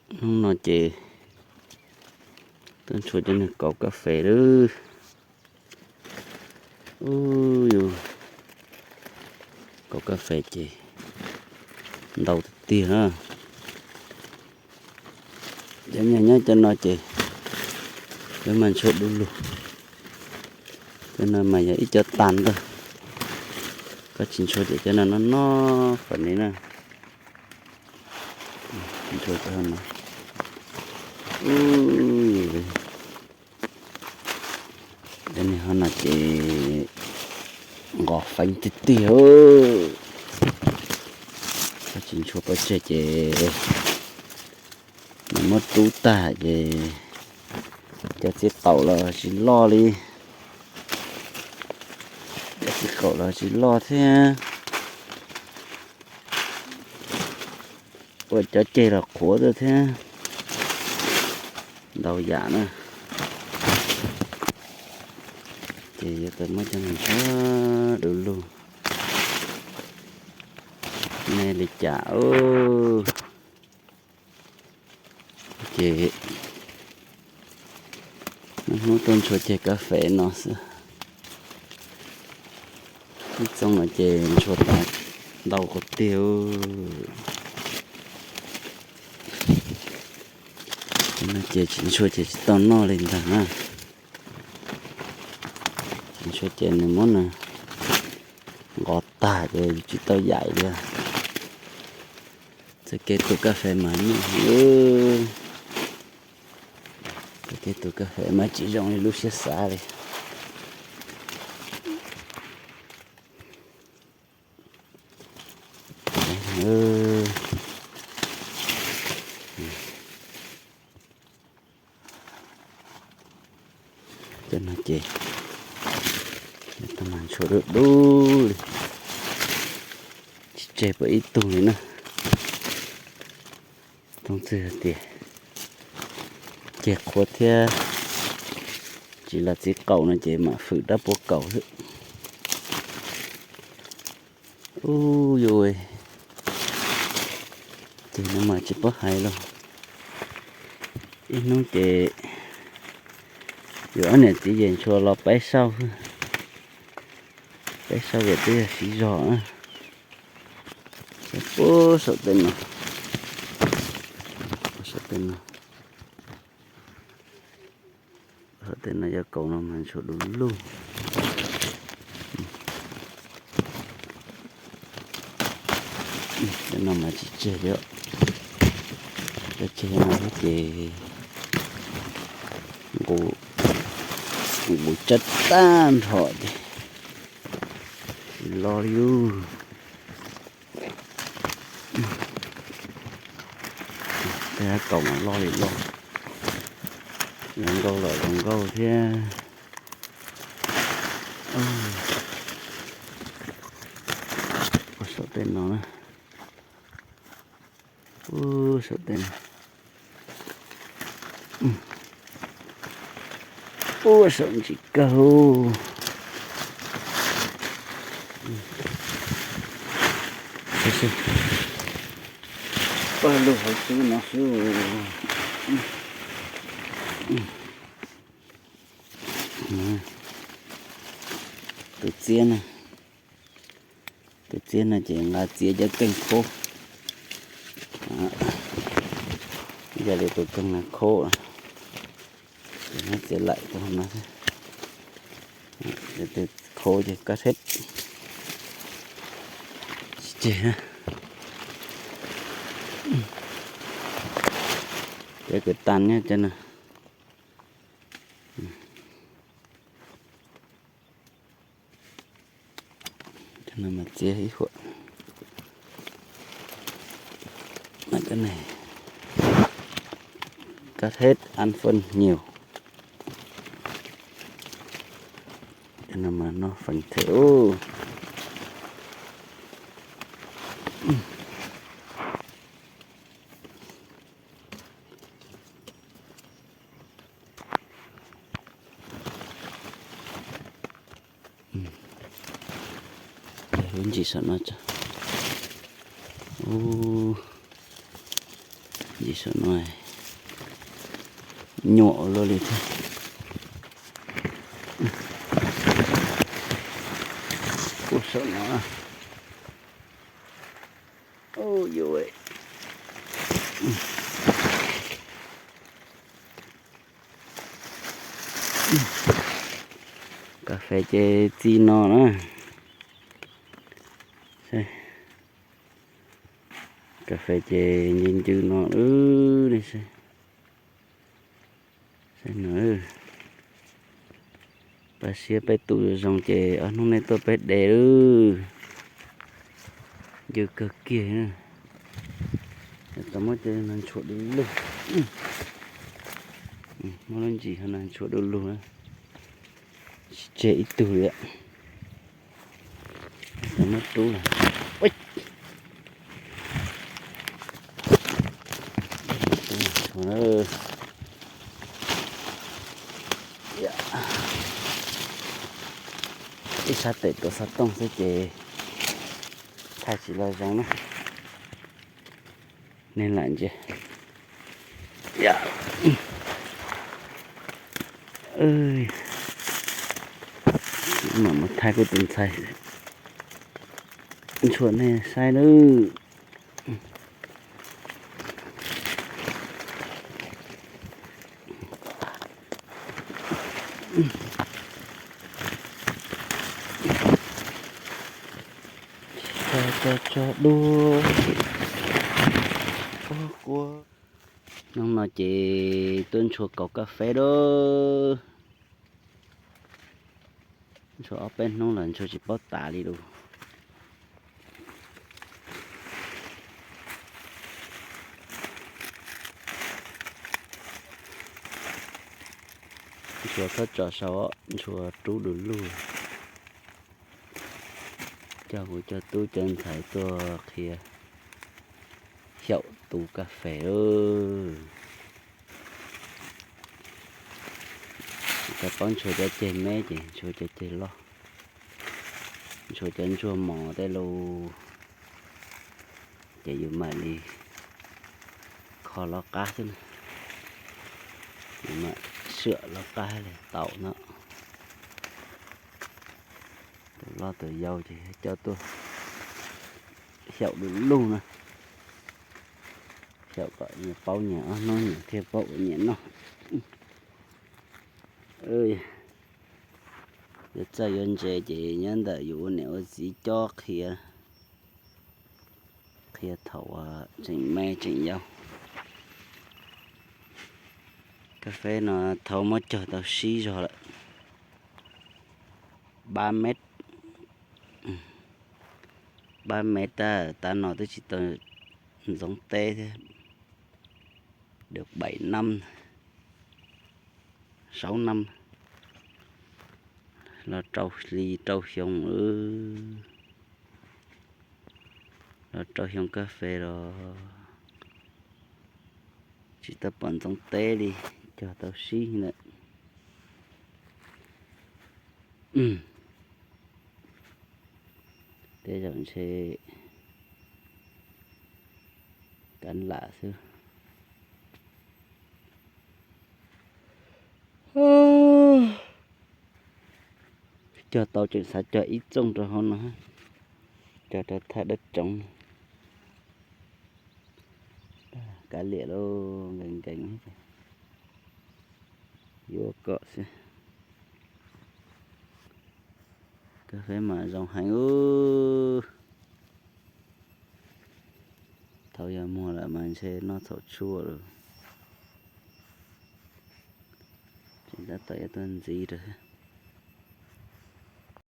Hnub no ces tuaj ntshua cov niag kauv kas fes lawm. Ub, yus kauv kas fes ces ntau tiag tiag na. Cov niag nyob cov no ces peb mas ntshua du lug. Cov no mas yog ib co tag ntag. Koj tsis ntshua ces cov no noj noj fam li na. Ntshua cov no. Cov niag ho no ces nqos feev tiag tiag. Koj tsis ntshua pov tseg ces nws muab rub tag ces cov txiv qaum los tsis loj li. Cov txiv qaum los tsis loj thiab. Ua cov ceg los qhuav tuaj thiab. Ntau yam na. Ces yuav tau muab cov no ntshua du lug. Nej li cas? Ces hnub hnub tuaj ntshua ceg kas fes no xwb. Ib txoog no ces ntshua tas ntau kawg tiag. No ces tsis ntshua ces tsis tau noj li ntag na. Tsis ntshua ces nws muab nws nqos tag ces yus tsis tau yaim li. Txoj kev tu kas fes mas nyuaj heev. Txoj kev tu kas fes mas tsis zoo li lub siab xav li. Cov no ces tau mas ntshua dub dub li, tsis tseg puas ib tug li na. Tooj txwg hais tias ceg qhuav thiab tsis los txiv qaum no ces mam fwm dab puab kaus xwb. Ub yuj, ceg no mas tsis paub hais los, ib hnub ces yus ob niam txiv ces ntshua los peb sauj, peb sauj ces twb yog siv zog na. Puag saum tej no, puag saum tej no, saum tej no yog kaus no mas ntshua du lug. Cov no mas tsis tseg li, cov tseg no xwb ces nqus tsab tag nrho ces tsis los li. Tej kaus mas loj li loj, zoo nkauj los zoo nkauj thiab. Puag saum tej no na, puag saum tej no, puag saum ntsis kawg. Pawg lug hauv xwb no xwb. Tus txiab na, tus txiab no ces nqa txiav cov keeg khaub, yog li tus keeg no khaub, txiav laim tus no, tus khaub ces kab theb tsis tseg. Cov kwv tas nyob cov no. Cov no mas txiav ib huam. Cov no kab theb an phej nyuj. Cov no mas noj feem them ub. Lub ntsis saum no tso. Ub, Ntsis saum no nyuam ua luaj li thiab. Kuj saum no. Kas fes ces txi no na. Kas fes ces ncw ncw no lawm ne. Saib no, pab siab peb tu zoo ces ob hnub nej tuaj peb de lawm. Ncw kawg kiag na. Tau muab cov no ntshuam du lug. Muab lub ntsis no ntshuam du lug na. Tsis tseg ib tug li. Tau muab rub lawm. Ib sab tes tuav xov tooj xwb ces thaij tsis los zoo na. Nej lam ntsia. Mam mus thaij kuv tus ntxhais ntshuam nej saib nawb. Tso tso tso dua. Hnub no ces tuaj ntshua kaus kas fes dua. Ntshua ob peb hnub los ntshua tsis paub tas li lus. Ntshua txhob tso sau, ntshua rub du lug. Coj kuv cov tub cov ntxhais tuaj qhia xyaum tu kas fes lawm. Tsis tau paub ntshua cov ceg me ces ntshua cov ceg loj, ntshua cov ntsuag mos tej lus, ces yus mam li kho lov qab xwb na. Yus mam sawm lov qab li tau no. Tus loj tus yau ces coj tuaj xyaum du lug na. Xyaum kom nyias paub nyias ob hnub nyias thiaj paub ua nyias noj. Yuav txawj yuav ntse ces nyob ntawm yus ua niam ua txiv cob qhia, qhia thaum tseem me tseem yau. Kas fes no thaum muab cog tau sib zog lawm, pab mev, pab mev tab tab no twb tsis tau ntxoov teb thiab, được bảy năm, sáu năm, los rau hli rau xyoo, los rau xyoo kas fes los tsis tau pom ntxoov teb li, cog tau sib lawm. Tej zaum ntshe kav lam xwb. Cog tau tseem xav cog ib txooj rau hauv no, cog rau thaj dawb tsoov. Kav liam lauj, nkees nkees, yuav kom xwb. Kas fes mas zoo heev ub. Thaum yog muag lawm mas ntshe noj txhaum tshuaj lawm. Tseem tab tom yuav tuaj ntxiv rau thiab.